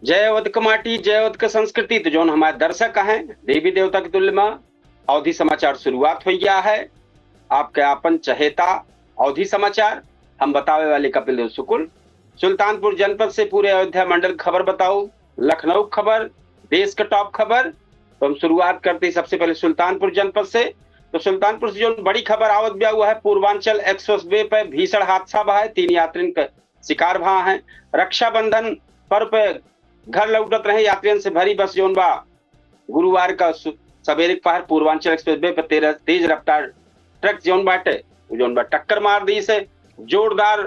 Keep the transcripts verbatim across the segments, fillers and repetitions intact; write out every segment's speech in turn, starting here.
जय अवध के माटी, जय अवध के संस्कृति। तो जौन हमारे दर्शक हैं, देवी देवता के तुल्य में अवधी समाचार शुरुआत हो गया है। आपके आपन चहेता अवधी समाचार, हम बतावे वाले कपिल देव शुक्ल। सुल्तानपुर जनपद से पूरे अयोध्या मंडल खबर बताओ, लखनऊ खबर, देश का टॉप खबर। तो हम शुरुआत करते हैं सबसे पहले सुल्तानपुर जनपद से। तो सुल्तानपुर से जो बड़ी खबर आवत बा, वो है पूर्वांचल एक्सप्रेसवे पे भीषण हादसा भा है, तीन यात्रियों का शिकार भा है। रक्षाबंधन पर्व पे घर लौटत रहे यात्रियन से भरी बस जौन बा, गुरुवार का सु-, सवेरे के पहर पूर्वांचल एक्सप्रेसवे पे तेरह तेज रफ्तार ट्रक जौन बाटे, उ जौन बा टक्कर मार दी से। जोरदार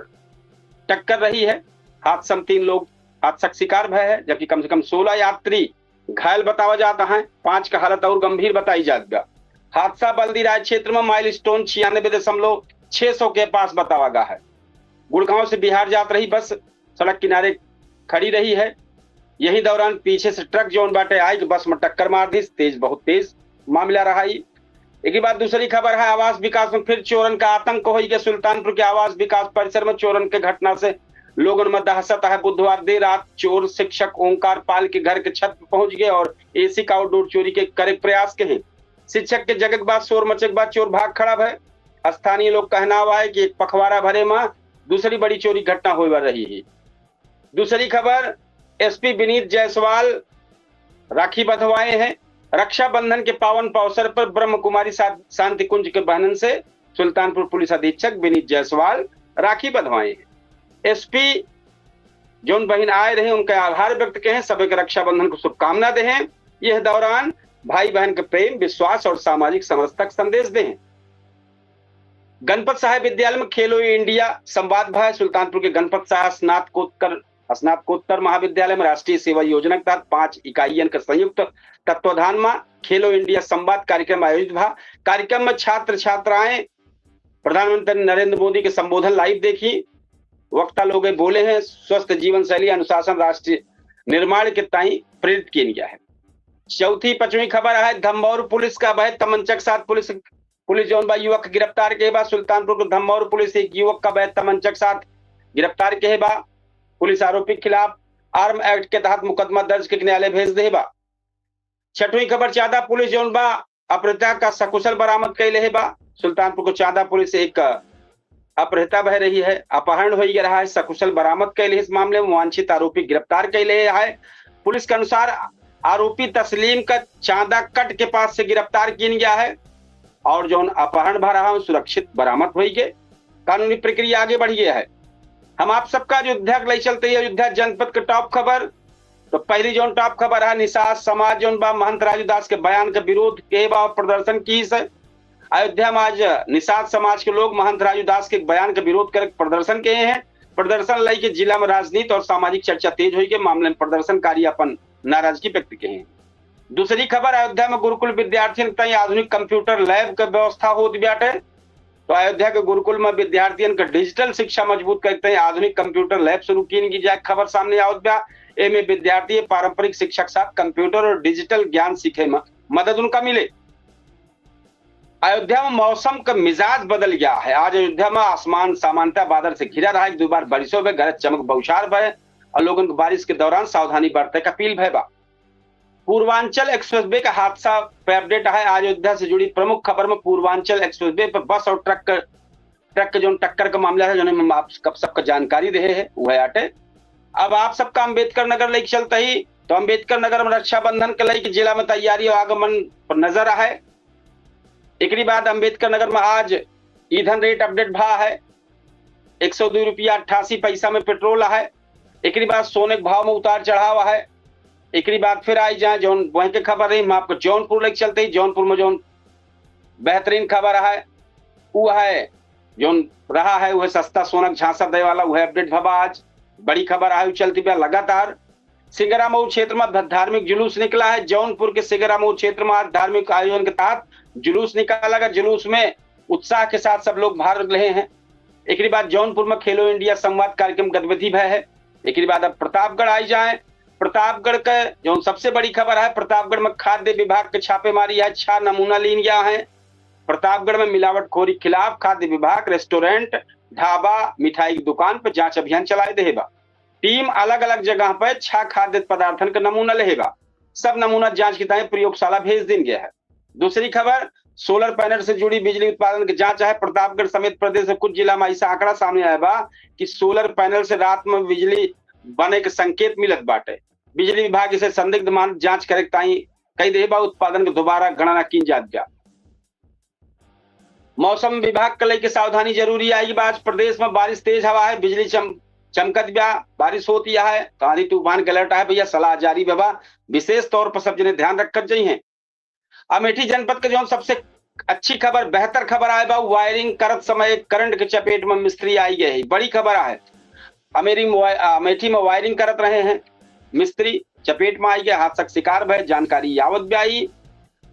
टक्कर रही है। हादसा में तीन लोग हादसा का शिकार भय है, जबकि कम से कम सोलह यात्री घायल बतावा जाता है, पांच का हालत और गंभीर बताई जात बा। हादसा बल्दीराय क्षेत्र में माइलस्टोन छियानबे दशमलव छह सौ के पास बतावा गा है। गुड़गांव से बिहार जात रही बस सड़क किनारे खड़ी रही है। यही दौरान पीछे से ट्रक जौन बाटे आई के बस में टक्कर मार दी, तेज, बहुत तेज मामला रहा ई। एक ही बात, दूसरी खबर है, आवास विकास में फिर चोरन का आतंक होई के। सुल्तानपुर के आवास विकास परिसर में चोरन के घटना से लोगन में दहशत है। बुधवार देर रात चोर शिक्षक ओंकार पाल के घर के छत पर पहुंच गए और एसी का आउटडोर चोरी के करे प्रयास के हैं। शिक्षक के जगे के बाद, शोर मचे के बाद चोर भाग खड़ा भय। स्थानीय लोग कहना हुआ है कि एक पखवाड़ा भरे में दूसरी बड़ी चोरी घटना होए रही है। दूसरी खबर, एसपी विनीत जायसवाल राखी बंधवाए हैं। रक्षाबंधन के पावन अवसर पर ब्रह्म कुमारी सा-, शांति कुंज के बहनन से सुल्तानपुर पुलिस अधीक्षक विनीत जायसवाल राखी बंधवाए हैं। एसपी जौन बहिन आए रहे, उनका आभार व्यक्त के हैं, सभी के रक्षाबंधन को शुभकामना दे हैं। यह दौरान भाई बहन के प्रेम, विश्वास और सामाजिक समरसता का संदेश दे हैं। गणपत सहाय विद्यालय में खेलो इंडिया संवाद भा है। सुल्तानपुर के गणपत सहाय स्नातकोत्तर स्नातकोत्तर महाविद्यालय में राष्ट्रीय सेवा योजना के तहत पांच इकाइयन के संयुक्त तत्वाधान में खेलो इंडिया संवाद कार्यक्रम आयोजित भा। कार्यक्रम में छात्र छात्राएं प्रधानमंत्री नरेंद्र मोदी के संबोधन लाइव देखी। वक्ता लोग बोले हैं, स्वस्थ जीवन शैली, अनुशासन राष्ट्रीय निर्माण के ताई प्रेरित किया गया है। चौथी, पांचवी खबर है, धमौर पुलिस का अवैध तमंचा के साथ पुलिस पुलिस जौन बा युवक के गिरफ्तार के बा। सुल्तानपुर के धमौर पुलिस एक युवक का अवैध तमंचा के साथ गिरफ्तार के बा। पुलिस आरोपी के खिलाफ आर्म एक्ट के तहत मुकदमा दर्ज के न्यायालय भेज दे बा। छठवीं खबर, चांदा पुलिस जौन बा अपहृता का सकुशल बरामद कैले है बा। सुल्तानपुर को चांदा पुलिस एक अपहृता बह रही है, अपहरण हो गया रहा है, सकुशल बरामद कैले इस मामले में वांछित आरोपी गिरफ्तार कैले है। पुलिस के अनुसार आरोपी तस्लीम का चांदा कट के पास से गिरफ्तार किया गया है और जौन अपहरण भा रहा है, सुरक्षित बरामद होई के कानूनी प्रक्रिया आगे बढ़ गया है। हम आप सबका अयोध्या के ले चलते ही अयोध्या जनपद के टॉप खबर। तो पहली जौन टॉप खबर है, निषाद समाज जौन बा महंत राजू दास के बयान के विरोध के बा प्रदर्शन की से। अयोध्या में आज निषाद समाज के लोग महंत राजू दास के बयान के विरोध करके प्रदर्शन किए हैं। प्रदर्शन लई के जिला में राजनीति और सामाजिक चर्चा तेज हुई के मामले में प्रदर्शनकारी अपन नाराजगी व्यक्त किए हैं। दूसरी खबर, अयोध्या में गुरुकुल विद्यार्थियों के ताई आधुनिक कंप्यूटर लैब के व्यवस्था होत बाटे। तो अयोध्या के गुरुकुल में विद्यार्थियों के डिजिटल शिक्षा मजबूत करते हैं आधुनिक कंप्यूटर लैब शुरू कीन की जाए, खबर सामने आवत बा। एमे विद्यार्थी पारंपरिक शिक्षा के साथ कंप्यूटर और डिजिटल ज्ञान सीखे में मदद उनका मिले। अयोध्या में मौसम का मिजाज बदल गया है। आज अयोध्या में आसमान सामान्यतः बादल से घिरा रहा है। एक दो बार बारिशों में गरज चमक बौछार भय और लोगन को बारिश के दौरान सावधानी बरते का अपील भय बा। पूर्वांचल एक्सप्रेसवे का हादसा पे अपडेट है। आज अयोध्या से जुड़ी प्रमुख खबर में पूर्वांचल एक्सप्रेसवे पर बस और ट्रक, ट्रक के जौन टक्कर का मामला है, जौन हम आप सब, सबका जानकारी दे हैं, वो है आटे। अब आप सबका अम्बेडकर नगर लेके चलते ही, तो अम्बेडकर नगर में रक्षाबंधन के लेके जिला में तैयारी और आगमन पर नजर है। एकरी बाद अम्बेडकर नगर में आज ईंधन रेट अपडेट भा है, एक सौ दो रुपया अट्ठासी पैसा में पेट्रोल है। एकरी बाद सोने के भाव में उतार चढ़ाव है। एकरी बाद फिर आई जाए जौन वहीं के खबर रही, हम आपको जौनपुर लेके चलते ही, जौनपुर में जौन बेहतरीन खबर है, वो है जौन रहा है, वह सस्ता सोना के झांसा दे वाला, वह अपडेट भवा आज बड़ी खबर है, वो चलती बा लगातार। सिंगरा मऊ क्षेत्र में ध-, धार्मिक जुलूस निकला है। जौनपुर के सिंगरा मऊ क्षेत्र में आज धार्मिक आयोजन के तहत जुलूस निकाला गया। जुलूस में उत्साह के साथ सब लोग भाग रहे हैं। एकरी बाद जौनपुर में खेलो इंडिया संवाद कार्यक्रम गतिविधि भय है। एकरी बाद अब प्रतापगढ़ आई जाए। प्रतापगढ़ के जौन सबसे बड़ी खबर है, प्रतापगढ़ में खाद्य विभाग के छापेमारी है, छह नमूना लीन गया है। प्रतापगढ़ में मिलावटखोरी खिलाफ खाद्य विभाग रेस्टोरेंट, ढाबा, मिठाई की दुकान पर जांच अभियान चलाए दे बा। टीम अलग-अलग जगह पे छह खाद्य पदार्थन के नमूना लेहे बा। सब नमूना जांच की ताई प्रयोगशाला भेज दीन गया है। दूसरी खबर, सोलर पैनल से जुड़ी बिजली उत्पादन की जांच है। प्रतापगढ़ समेत प्रदेश के कुछ जिला में ऐसा आंकड़ा सामने आया बा कि सोलर पैनल से रात में बिजली बने के संकेत मिलत बाटे। बिजली विभाग इसे संदिग्ध मानत जांच करे के ताई कई देहे बा, उत्पादन के दोबारा गणना कीन जात बा। मौसम विभाग के लेके सावधानी जरूरी आई बा। आज प्रदेश में बारिश, तेज हवा है, बिजली चम-, चमकत बा, बारिश होती है, तो आंधी तूफान के अलर्ट है भैया, सलाह जारी बा। विशेष तौर पर सब जने ध्यान रखत जाई हैं। अमेठी जनपद के जौन सबसे अच्छी खबर, बेहतर खबर आए बा, वायरिंग करत समय करंट के चपेट में मिस्त्री आई गए है, बड़ी खबर आए। अमेरी मोबाइ-, अ, अमेठी में वायरिंग करत रहे हैं मिस्त्री, चपेट में आई गए, हादसा के शिकार भए, जानकारी आवत बा आई।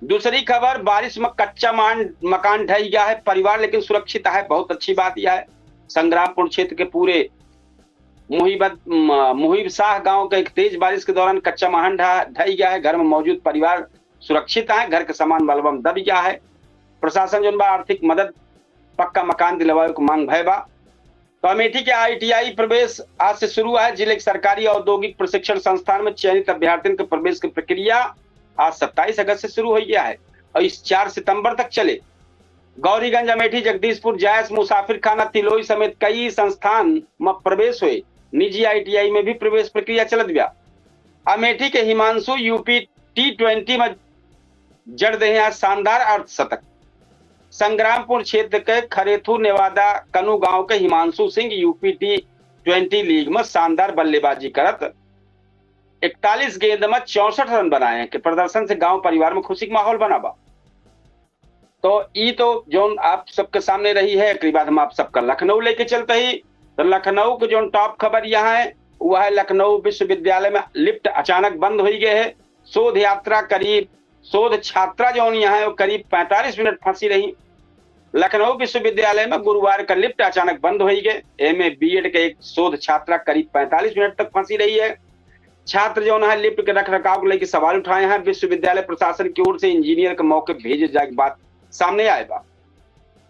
दूसरी खबर, बारिश में कच्चा मान, मकान ढह गया है, परिवार लेकिन सुरक्षित है, बहुत अच्छी बात यह है। संग्रामपुर क्षेत्र के पूरे मुहिबत-, म-, मुहिब शाह गांव के एक तेज बारिश के दौरान कच्चा महल ढह, ढह गया है, घर में मौजूद परिवार सुरक्षित है, घर के सामान मलबा में दब गया है। प्रशासन जौन बा आर्थिक मदद, पक्का मकान दिलवावे के मांग भय बा। तो अमेठी के आईटीआई प्रवेश आज से शुरू है। जिले के सरकारी औद्योगिक प्रशिक्षण संस्थान में चयनित अभ्यर्थियों के प्रवेश की प्रक्रिया आज सत्ताईस अगस्त से शुरू हो गया है और इस चार सितंबर तक चले। गौरीगंज, अमेठी, जगदीशपुर, जायस, मुसाफिर खाना, तिलोई समेत कई संस्थान में प्रवेश हुए। निजी आईटीआई में भी प्रवेश प्रक्रिया चलत बा। अमेठी के हिमांशु यूपी टी ट्वेंटी में जड़ दे हैं आज शानदार अर्धशतक। संग्रामपुर क्षेत्र के खरेथू नेवादा कनू गांव के Himanshu Singh UP T twenty league में शानदार बल्लेबाजी करत इकतालीस गेंद में चौसठ रन बनाए हैं कि प्रदर्शन से गांव परिवार में खुशी का माहौल बना बा। तो ई तो जौन आप सबके सामने रही है, एकरी बाद हम आप सबका लखनऊ लेके चलते ही। तो लखनऊ के जौन टॉप खबर यहाँ है, वह है लखनऊ विश्वविद्यालय में लिफ्ट अचानक बंद हो गए है। शोध यात्रा करीब, शोध छात्रा जौन यहाँ है, वो करीब पैंतालीस मिनट फंसी रही। लखनऊ विश्वविद्यालय में गुरुवार का लिफ्ट अचानक बंद हो गए। एमए बीएड के एक शोध छात्रा करीब पैंतालीस मिनट तक फंसी रही है। छात्र जौन है लिफ्ट के रख रखाव को लेकर सवाल उठाए हैं। विश्वविद्यालय प्रशासन की ओर से इंजीनियर के मौके भेजे जाए के बात सामने आए बा।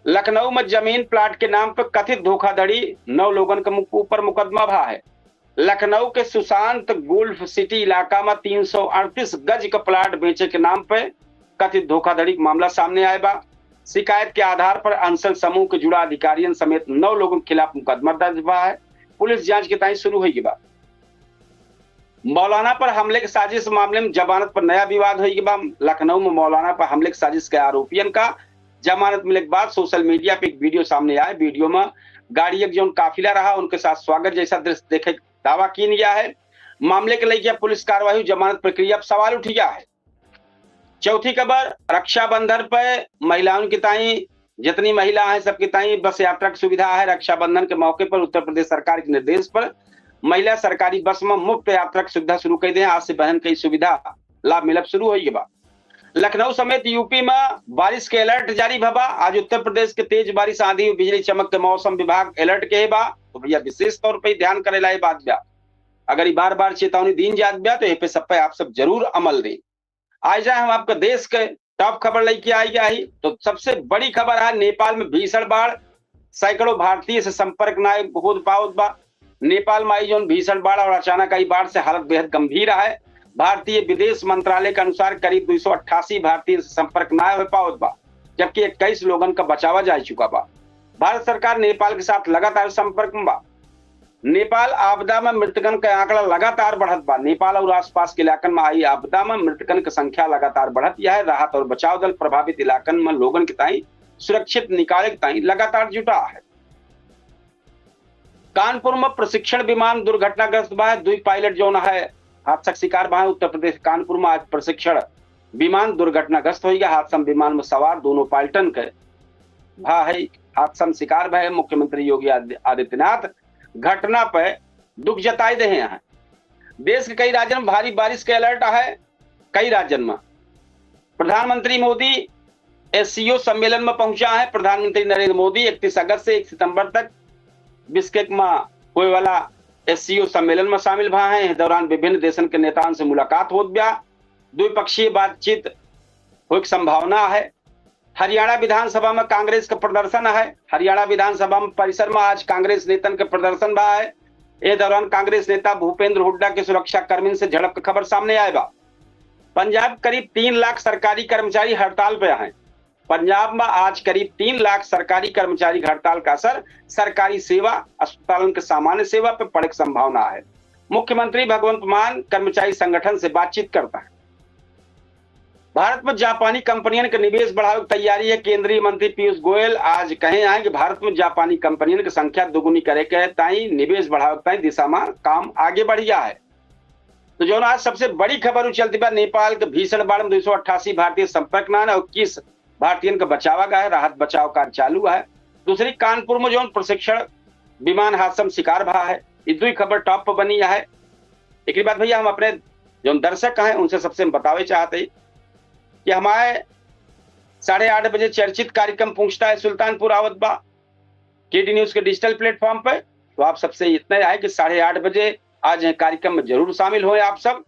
लखनऊ में जमीन प्लाट के नाम पर कथित धोखाधड़ी, नौ लोगन के मुक-, ऊपर मुकदमा भा है। लखनऊ के सुशांत गोल्फ सिटी इलाका में तीन सौ अड़तीस गज का प्लाट बेचे के नाम पे कथित धोखाधड़ी का मामला सामने आए बा। शिकायत के आधार पर अनशन समूह के जुड़ा अधिकारियन समेत नौ लोगों के खिलाफ मुकदमा दर्ज बा है। पुलिस जांच के ताई शुरू हो गई बा। मौलाना पर हमले के साजिश मामले में जमानत पर नया विवाद हो गया बा। लखनऊ में मौलाना पर हमले के साजिश के आरोपियन का जमानत मिले के बाद सोशल मीडिया पे एक वीडियो सामने आए। वीडियो में गाड़ी एक जौन काफिला रहा, उनके साथ स्वागत जैसा दृश्य देखे के दावा कीन गया है। मामले के लेके पुलिस कार्रवाई हुई, जमानत प्रक्रिया पर सवाल उठ गया है। चौथी खबर, रक्षाबंधन पर महिलाओं की ताई, जितनी महिला हैं सबकी ताई बस यात्रा की सुविधा है। रक्षाबंधन के मौके पर उत्तर प्रदेश सरकार के निर्देश पर महिला सरकारी बस में मुफ्त यात्रा की सुविधा शुरू कर दे। आज से बहन कई सुविधा लाभ मिलब शुरू हो गया बा। लखनऊ समेत यूपी में बारिश के अलर्ट जारी भा बा। आज उत्तर प्रदेश के तेज बारिश, आंधी और बिजली चमक के मौसम विभाग अलर्ट के बा। तो भैया विशेष तौर पर ध्यान करे लाए बात बा, अगर ये बार बार चेतावनी दीन जात बा तो ये पे सब पे आप सब जरूर अमल दें। आज जाए हम आपका देश के टॉप खबर लेके आई गया ही। तो सबसे बड़ी खबर है नेपाल में भीषण बाढ़, सैकड़ों भारतीय से संपर्क ना हो पावत बा। नेपाल में आई जौन भीषण बाढ़ और अचानक आई बाढ़ से हालत बेहद गंभीर है। भारतीय विदेश मंत्रालय के अनुसार करीब दो सौ अट्ठासी भारतीय से संपर्क ना हो पावत बा, जबकि इक्कीस लोगन का बचावा जा चुका बा। भारत सरकार नेपाल के साथ लगातार संपर्क में बा। नेपाल आपदा में मृतकन का आंकड़ा लगातार बढ़त बा। नेपाल और आसपास के इलाकन में आई आपदा में मृतकन की संख्या लगातार बढ़त यह है। राहत और बचाव दल प्रभावित इलाकन में लोगन के ताई सुरक्षित निकाले के ताई लगातार जुटा है। कानपुर में प्रशिक्षण विमान दुर्घटनाग्रस्त बा है। दुई पायलट जौन है हादसा का शिकार बा है। उत्तर प्रदेश कानपुर में आज प्रशिक्षण विमान दुर्घटनाग्रस्त हो गया। हादसा में विमान में सवार दोनों पायलटन के भा है, हादसा में शिकार भा है। मुख्यमंत्री योगी आदि-, आदित्यनाथ घटना पर दुख जताए दे हैं। देश के कई राज्यन में भारी बारिश के अलर्ट है। कई राज्यन में प्रधानमंत्री मोदी एससीओ सम्मेलन में पहुंचा है। प्रधानमंत्री नरेंद्र मोदी इकतीस अगस्त से एक सितंबर तक बिश्केक में होए वाला एससीओ सम्मेलन में शामिल भा हैं। इस दौरान विभिन्न देशन के नेताओं से मुलाकात होत बा। द्विपक्षीय बातचीत होए के संभावना है। हरियाणा विधानसभा में कांग्रेस का प्रदर्शन है। हरियाणा विधानसभा में परिसर में आज कांग्रेस नेतन के प्रदर्शन भा है। ए दौरान कांग्रेस नेता भूपेंद्र हुड्डा के सुरक्षा कर्मियन से झड़प के खबर सामने आए बा। पंजाब करीब तीन लाख सरकारी कर्मचारी हड़ताल पे हैं। पंजाब में आज करीब तीन लाख सरकारी कर्मचारी के हड़ताल का असर सरकारी सेवा, अस्पतालन के सामान्य सेवा पे पड़े के संभावना है। मुख्यमंत्री भगवंत मान कर्मचारी संगठन से बातचीत करता है। भारत में जापानी कंपनियन के निवेश बढ़ावे के तैयारी है। केंद्रीय मंत्री पीयूष गोयल आज कहे हैं कि भारत में जापानी कंपनियन के संख्या दुगुनी करे के ताई निवेश बढ़ावे के ताई दिशा में काम आगे बढ़ गया है। तो जौन आज सबसे बड़ी खबर उ चलती बा, नेपाल के भीषण बाढ़ में दो सौ अट्ठासी भारतीय संपर्क में आए और इक्कीस भारतीयन के बचावा गया है, राहत बचाव कार्य चालू है। दूसरी, कानपुर में जौन प्रशिक्षण विमान हादसा में शिकार भा है, ये दुई खबर top पर बनी है। एक बात भैया, हम अपने जौन दर्शक हैं उनसे सबसे हम बतावे चाहते हैं कि हमारे साढ़े आठ बजे चर्चित कार्यक्रम पूछता है सुल्तानपुर आवत बा केडी न्यूज के डिजिटल प्लेटफॉर्म पे। तो आप सबसे इतना है कि साढ़े आठ बजे आज यह कार्यक्रम में जरूर शामिल होए आप सब।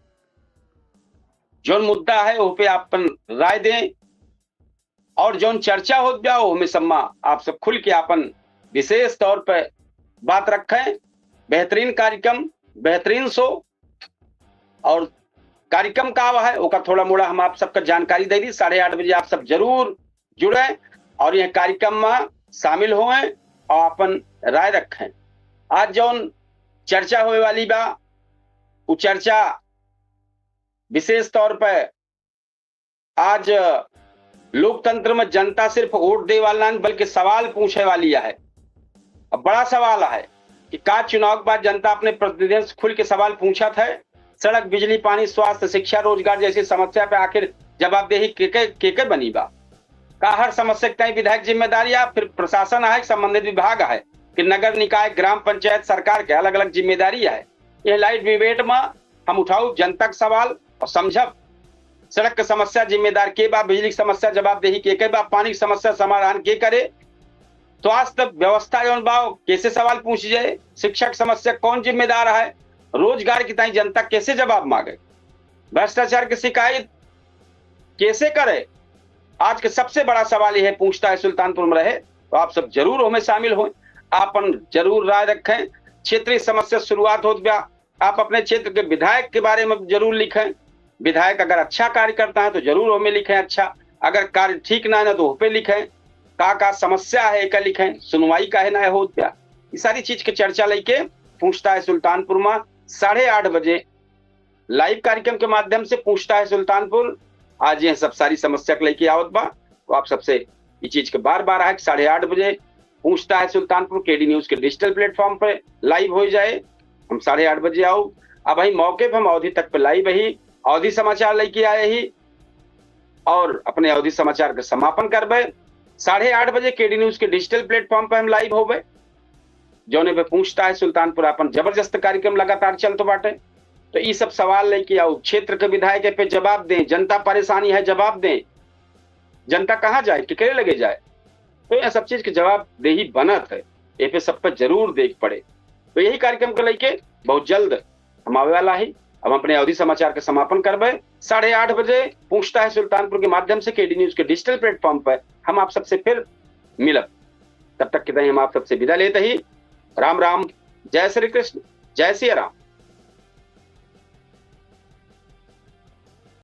जौन मुद्दा है वो पे आप अपन राय दें और जौन चर्चा होत बा वो में सम्मा आप सब खुल के अपन विशेष तौर पे बात रखें। बेहतरीन कार्यक्रम, बेहतरीन शो। और कार्यक्रम का आवा है ओकर थोड़ा मोड़ा हम आप सबका जानकारी दे दी। साढ़े आठ बजे आप सब जरूर जुड़े और यह कार्यक्रम में शामिल होएं और अपन राय रखें। आज जौन चर्चा होए वाली बा उ चर्चा विशेष तौर पे आज लोकतंत्र में जनता सिर्फ वोट दे वाला नहीं बल्कि सवाल पूछे वाली है। अब बड़ा सवाल है कि का चुनाव के बाद जनता अपने प्रतिनिधियों से खुल के सवाल पूछत है? सड़क, बिजली, पानी, स्वास्थ्य, शिक्षा, रोजगार जैसी समस्या पे आखिर जवाबदेही के के, के, के बनी बा? का हर समस्या के ताई विधायक जिम्मेदार या फिर प्रशासन है, संबंधित विभाग है कि नगर निकाय, ग्राम पंचायत, सरकार के अलग अलग जिम्मेदारी है? यह लाइव डिबेट में हम उठाऊ जनता के सवाल और समझब सड़क के समस्या जिम्मेदार के बा, बिजली के समस्या जवाबदेही के के बा, पानी के समस्या समाधान के करे, स्वास्थ्य व्यवस्था जौन बा कैसे सवाल पूछ जाए, शिक्षा के समस्या कौन जिम्मेदार है, रोजगार की ताई जनता कैसे जवाब मांगे, भ्रष्टाचार की शिकायत कैसे करे। आज के सबसे बड़ा सवाल यह पूछता है सुल्तानपुर में रहे तो आप सब जरूर हमें शामिल हों, आपन जरूर राय रखें। क्षेत्रीय समस्या शुरुआत होत बा, आप अपने क्षेत्र के विधायक के बारे में जरूर लिखें। विधायक अगर अच्छा कार्य करता है तो जरूर हमें लिखें अच्छा, अगर कार्य ठीक ना है तो उस पे लिखें। का का समस्या है एका लिखें, सुनवाई काहे ना होत बा, ये सारी चीज के चर्चा लेके पूछता है सुल्तानपुर में साढ़े आठ बजे लाइव कार्यक्रम के माध्यम से पूछता है सुल्तानपुर आज यह सब सारी समस्या के लेके आवत बा। तो आप सबसे ये चीज के बार बार है कि साढ़े आठ बजे पूछता है सुल्तानपुर केडी न्यूज के डिजिटल प्लेटफॉर्म पे लाइव हो जाए। हम साढ़े आठ बजे आओ। अब वही मौके पे हम अवधी तक पे लाइव ही अवधी समाचार लेके आए ही और अपने अवधी समाचार के समापन करबे। साढ़े आठ बजे केडी न्यूज के डिजिटल प्लेटफॉर्म पे हम लाइव होबे, जौने पे पूछता है सुल्तानपुर अपन जबरदस्त कार्यक्रम लगातार चलत बाटे। तो ई सब सवाल लेके आओ, क्षेत्र के विधायक पे जवाब दें, जनता परेशानी है जवाब दें, जनता कहाँ जाए, केकरे लगे जाए? तो यह सब चीज के जवाबदेही बनत है, ए पे सब पे जरूर देख पड़े। तो यही कार्यक्रम के लेके बहुत जल्द हम आवे वाला ही। अब हम अपने अवधी समाचार के समापन करबे। साढ़े आठ बजे पूछता है सुल्तानपुर के माध्यम से केडी न्यूज के डिजिटल प्लेटफॉर्म पर हम आप सबसे फिर मिलब। तब तक के ताई हम आप सबसे विदा लेते ही राम राम, जय श्री कृष्ण, जय सिया राम।